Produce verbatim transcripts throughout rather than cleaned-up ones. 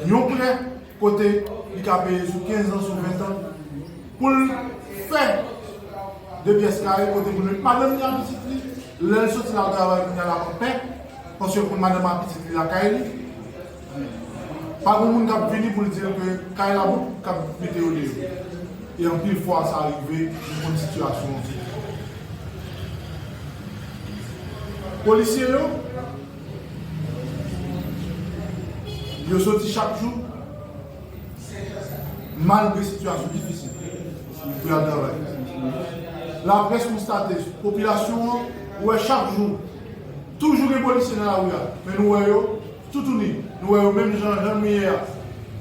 Yon prè kote li ka peye sou kenz an, sou ven an, pou l fè de pyès kare kote pou l met madanm li ak pitit li. Lè l soti la al travay, kounye a l ap anpè, paske pou madanm ak pitit li lakay li. Pa gen moun k ap vini pou l di l ke kay la bout, k ap mete yo deyò. E anpil fwa sa rive, nou konn sitiyasyon an. Polisye yo, yo soti chak jou, malgre sitiyasyon difisil, pou y al travay. Laprès konstate, popilasyon an, ou wè chak jou, toujou gen polisye nan lari a, men nou wè yo, toutouni, nou wè yo menm jan, jan nou ye a.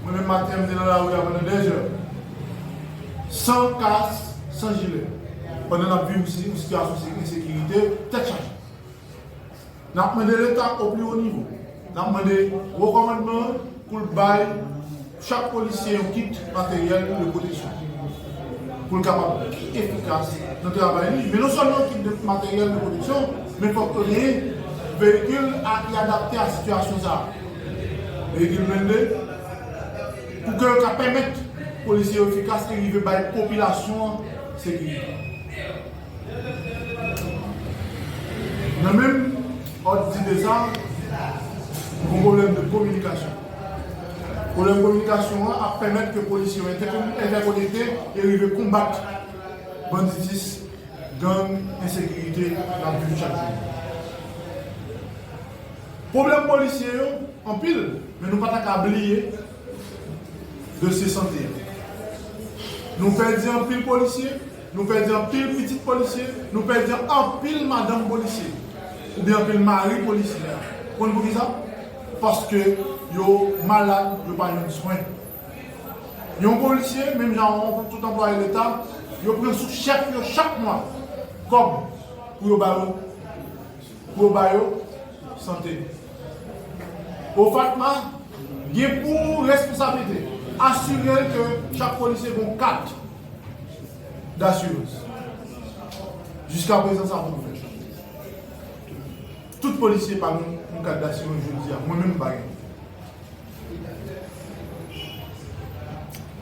Mwen menm maten an, m te nan lari a pandan dèzè. San kas, san jilè. Pandan n ap viv si-, yon sitiyasyon se-, ensekirite, tèt chaje. N ap mande Leta o pli wo nivo. N ap mande wo kòmandman an pou l bay chak polisye yon kit materyèl de pwoteksyon. Pou l kapab pi efikas nan travay li. Men non sèlman yon kit de materyèl de pwoteksyon, men fòk yo genyen veyikil a, ki adapte a sitiyasyon sa a. Veyikil blende, pou ke yo ka pèmèt polisye yo efikas e rive bay popilasyon an sekirite. Nan menm òd dide sa, nou gen yon pwoblèm de kominikasyon. Pwoblèm kominikasyon an ap pèmèt ke polisye yo entèko-, entèkonekte e rive konbat banditis, gang, ensekirite n ap viv chak jou. Pwoblèm polisye yo anpil, men nou pa ta ka bliye dosye sante a. Nou pèdi anpil polisye, nou pèdi anpil pitit polisye, nou pèdi anpil madanm polisye, oubyen anpil mari polisye. Konn poukisa? Paske yo malad, yo pa jwenn swen. Yon polisye, menm jan yon tout anplwaye Leta, yo pran sou chèk yo chak mwa kòb pou yo ba yo, pou yo ba yo sante. OFATMA gen pou responsablite asire l ke chak polisye gen yon kat dasirans. Jiska prezan, sa poko fèt. Tout polisye pa gen yon kat dasirans jodi a. Mwen menm, m pa gen.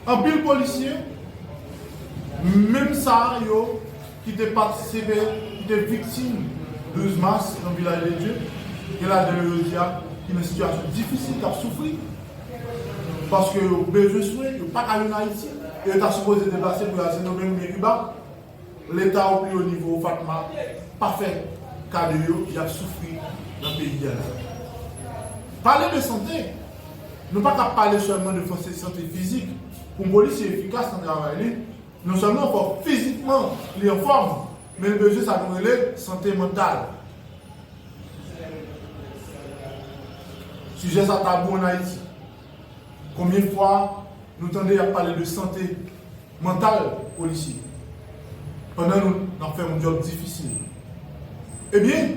Anpil polisye, menm sa yo ki te patisipe, ki te viktim douz mas nan Vilaj de Dye, gen ladan yo jodi a ki nan sitiyasyon difisil, k ap soufri, paske yo bezwen swen, yo pa ka vin Ayiti, e yo ta sipoze deplase pou yo al Sendomeng oubyen Kiba. Leta o pli wo nivo, OFATMA, pa fè ka de yo, y ap soufri nan peyi a la. Pale de sante, nou pa ka pale sèlman de fòs e sante fizik. Pou yon polisye efikas nan travay li, non sèlman fò fizikman li anfòm, men l bezwen sa nou rele sante mantal. Sijè sa tabou ann Ayiti. Konbyen fwa nou tande y ap pale de sante mantal polisye, pandan nou, n ap fè yon djòb difisil? Ebyen,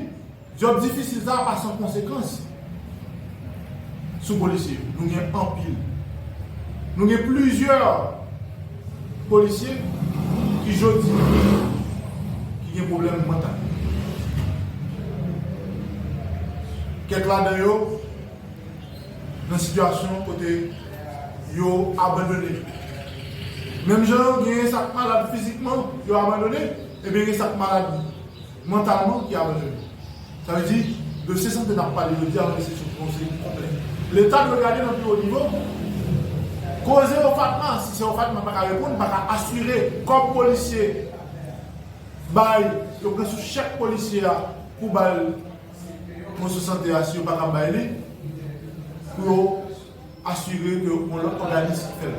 djòb difisil sa a pa san konsekans sou polisye yo. Nou gen anpil. Nou gen plizyè polisye ki jodi ki gen pwoblèm mantal. Kèk ladan yo nan sitiyasyon kote yo abandone. Menm jan genyen sa k malad fizikman, yo abandone, ebyen gen sa k malad mantalman ki abandone. Sa vle di, dosye sante n ap pale jodi a, se yon dosye konplè. Leta dwe gade nan pi wo nivo, koze OFATMA, si se OFATMA pa ka reponn, pa ka asire kòb polisye bay, yo pran sou chèk polisye a pou ba l moso sante a, si yo pa ka bay li, pou yo asire ke yon lòt òganis ki fè l.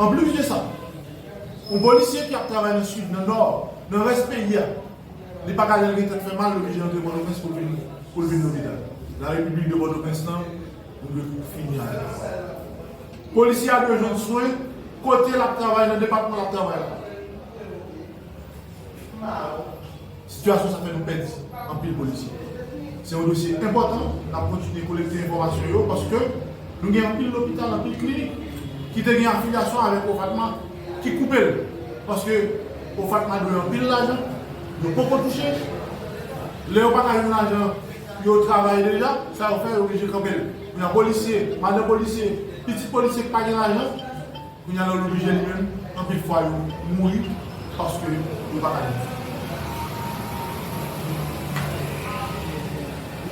Anplis de sa, yon polisye ki ap travay nan Sid, nan Nò, nan Lwès peyi a, li pa ka, lè l gen tèt fè mal, li oblije rantre Pòtoprens pou l vin, pou l vin lopital. Larepiblik de Pòtoprens lan, nou dwe fini avè l. Polisye a dwe jwenn swen kote l ap travay, nan depatman l ap travay la. Sitiyasyon sa fè nou pèdi anpil polisye. Se yon dosye enpòtan, n ap kontinye kolekte enfòmasyon yo, paske nou gen anpil lopital, anpil klinik ki te gen afilyasyon avèk OFATMA, ki koupe l, paske OFATMA dwe anpil lajan, yo poko touche. Lè yo pa ka jwenn lajan, yo travay deja, sa yo fè, yo oblije kanpe l. Kounye a polisye, madan polisye, pitit polisye ki pa gen lajan, kounye a lè l oblije li menm, anpil fwa yo mouri paske yo pa ka jwenn.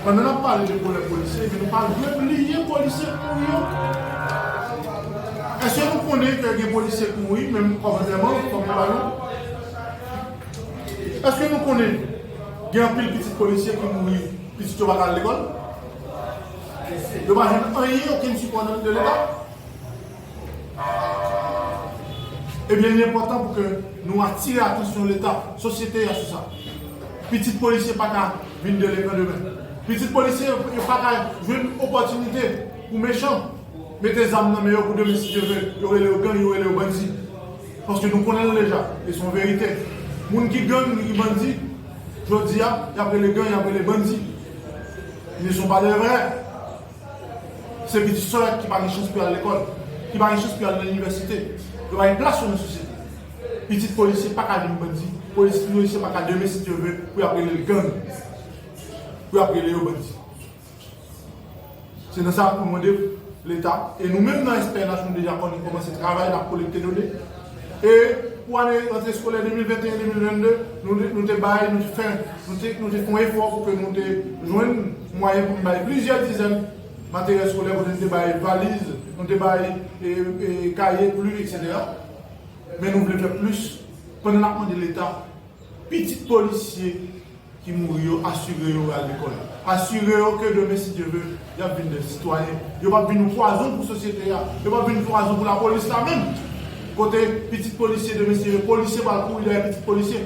Pandan n ap pale de pwoblèm polisye, men nou pa dwe bliye polisye k mouri yo. Èske nou konnen ke gen polisye k mouri, menm kòm antèman, kòm yon balon? Èske nou konnen gen anpil pitit polisye ki mouri, pitit yo pa ka al lekòl? Yo pa jwenn anyen, okenn sipò nan, de Leta? Ebyen, li enpòtan pou ke nou atire atansyon Leta, sosyete a sou sa. Pitit polisye pa ka vin delenkan demen. Pitit polisye yo pa ka jwenn opòtinite pou mechan mete zam nan men yo pou demen, si Dye vle, yo rele yo gang, yo rele yo bandi. Paske nou konnen l deja, e se yon verite. Moun ki gang, ki bandi, jodi a, y ap rele gang, y ap rele bandi. Men se pa de vrè. Se pitit sòrèt ki pa gen chans pou y al lekòl, ki pa gen chans pou y al nan inivèsite. Yo pa gen plas yo nan sosyete. Pitit polisye pa ka vin bandi. Polis-, polisye pa ka demen, si Dye vle, pou y ap rele l gang, pou y ap rele yo bandi. Se nan sa pou mande Leta, e nou menm nan S P N H, nou deja kòm-, kòmanse travay, n ap kolekte done. E pou ane rantre eskolè de mil venteyen de mil vennde, nou, nou te bay, nou te fè, nou te, nou te fè yon efò pou ke nou te jwenn mwayen pou nou bay plizyè dizèn materyèl eskolè, kote nou te bay valiz, nou te bay, e, e, kaye, plim, etsetera. Men nou vle fè plis. Pandan n ap mande Leta, pitit polisye ki mouri yo, asire yo al lekòl. Asire yo ke demen, si Dye vle, y ap vin de sitwayen. Yo p ap vin yon pwazon pou sosyete a. Yo p ap vin pwazon pou lapolis la menm. Kote pitit polisye demen, si Dye vle, polisye pral kouri dèyè pitit polisye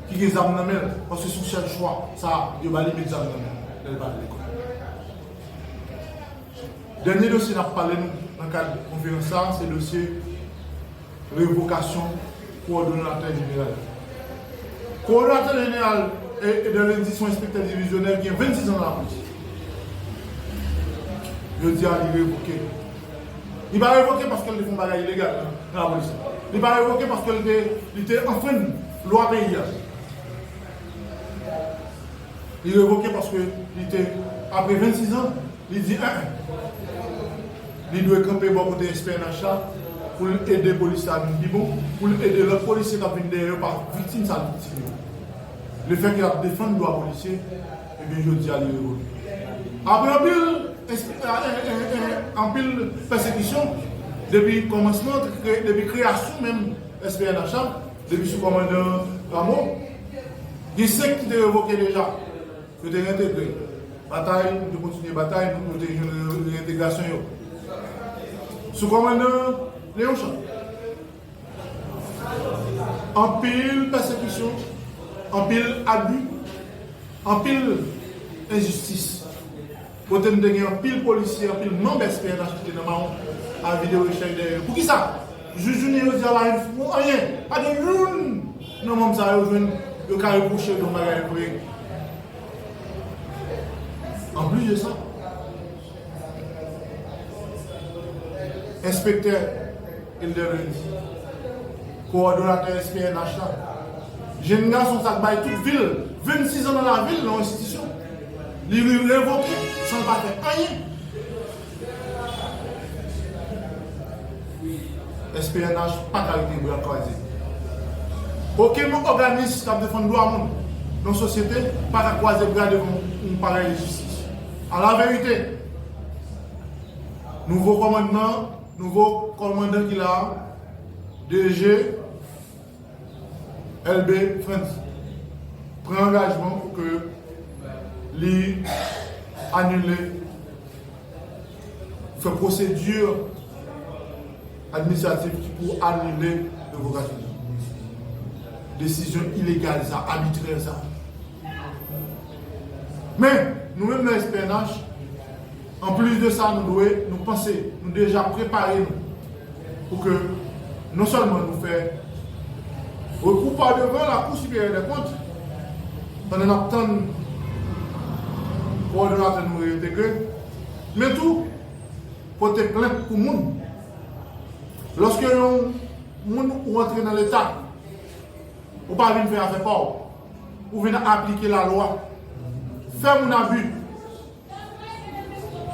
ki gen zam nan men l. Paske se yon sèl chwa, sa, yo ba li met zam nan men l lè l pa al lekòl. Dènye dosye n ap pale nou nan kad konferans sa a, se dosye revokasyon kowòdonatè jeneral. Kowòdonatè jeneral, e, Eder Lundi, se yon enspektè divizyonè ki gen vennsis an nan lapolis. Yo di a li revoke. Li pa revoke paske l te fè yon bagay ilegal nan, nan lapolis. Li pa revoke paske l te, li te anfrenn lwa peyi a. Li revoke paske li te, apre vennsis an, li di, en, en. Li dwe kanpe bò kote S P N H la pou l ede polis la vin pi bon, pou l ede lòt polisye k ap vin dèyè yo pa viktim sa l viktim yo. Lefètke l ap defann dwa polisye, ebyen, jodi a, li revoke. Apre anpil, eh, eh, eh, eh, anpil pèsekisyon, depi kòmansman, kre-, depi kreyasyon menm S P N H la, depi sou kòmandan Rameau, gen senk ki te revoke deja. Yo te reentegre batay, nou te kontinye batay, nou, nou te jwenn re-, reentegrasyon yo. Sou kòmandan Léon Champ, anpil pèsekisyon, anpil abi, anpil enjistis. Kote nou te gen anpil polisye, anpil manm S P N H ki te nan mawon a vide rechèy dèyè yo. Poukisa? Jis jounen jodi a la, yo fè anyen. Pa gen youn nan manm sa yo jwenn, yo ka repwoche yo yon bagay vre. Anplis de sa, enspektè Elder Lundi, kowòdonatè S P N H la, jenn gason sa k bay tout vi l, vennsis an nan lavi l nan yon enstitisyon, li revoke san l pa fè anyen. S P N H pa ka rete bra kwaze. Okenn òganis k ap defann dwa moun nan sosyete pa ka kwaze bra devan yon parèy enjistis. Alaverite, nouvo kòmandman, nouvo kòmandan ki la a, D G Elbé Frantz, pran angajman pou ke li anile, fè pwosedi administratif ki pou anile revokasyon sa. Desizyon ilegal sa, abitrè sa. Men, nou menm nan S P N H, anplis de sa, nou dwe, nou panse, nou deja prepare nou pou ke non sèlman nou fè rekou pa devan Lakou Siperyè dè Kont, pandan n ap tann kowòdonatè nou reyentegre, men tou pote plent pou moun. Lòske yon moun ou antre nan Leta, ou pa vin fè afè pa w, ou vin aplike lalwa, fè moun abi.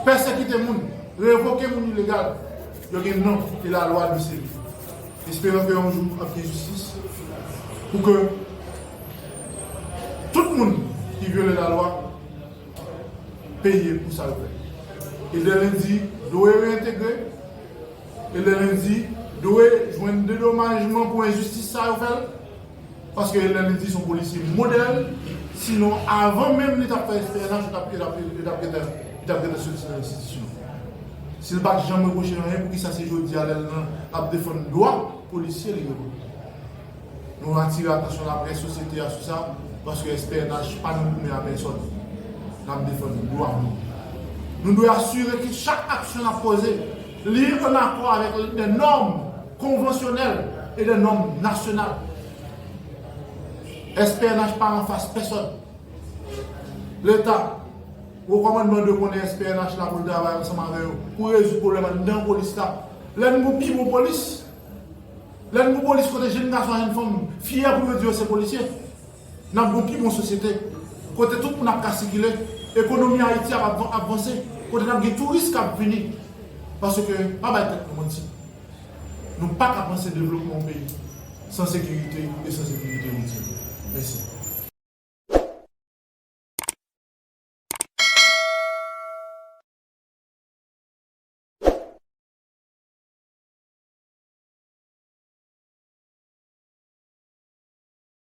pèsekite moun, revoke moun ilegal, yo gen non e lalwa dwe sèvi. Esperan ke yon jou ap gen jistis pou ke tout moun ki vyole lalwa peye pou sa yo fè. Edler Lundi dwe reyentegre, Edler Lundi dwe jwenn dedomajman pou enjistis sa yo fè l. Paske Edler Lundi se yon polisye modèl, sinon avan menm li t ap fè S P N H, li t ap, li t ap, li t ap gentan, li t ap gentan soti nan enstitisyon. Si l pa t janm repwoche anyen, poukisa se jodi a lè l nan ap defann dwa polisye li revoke? Nou atire atansyon laprès sosyete a sou sa, paske S P N H pa nan goumen a pèsòn. N ap defann dwa moun. Nou dwe asire ke chak aksyon n ap poze, li an akò avèk de nòm konvansyonèl e de nòm nasyonal. S P N H pa anfas pèsòn. Leta, wo kòmandman dwe konnen S P N H la pou l travay ansanm avè yo, pou rezoud pwoblèm anndan polis la. Lè n gen pi bon polis, lè n gen polis kote jèn gason ak jèn fanm fyè pou yo di yo se polisye, n ap gen pi bon sosyete, kote tout moun ap ka sikile, ekonomi Ayiti ap, ap, ap vanse, kote n ap gen touris k ap vini. Paske, pa bay tèt nou manti, nou pa ka panse devlopman yon peyi san sekirite e san sekirite woutye. Mèsi.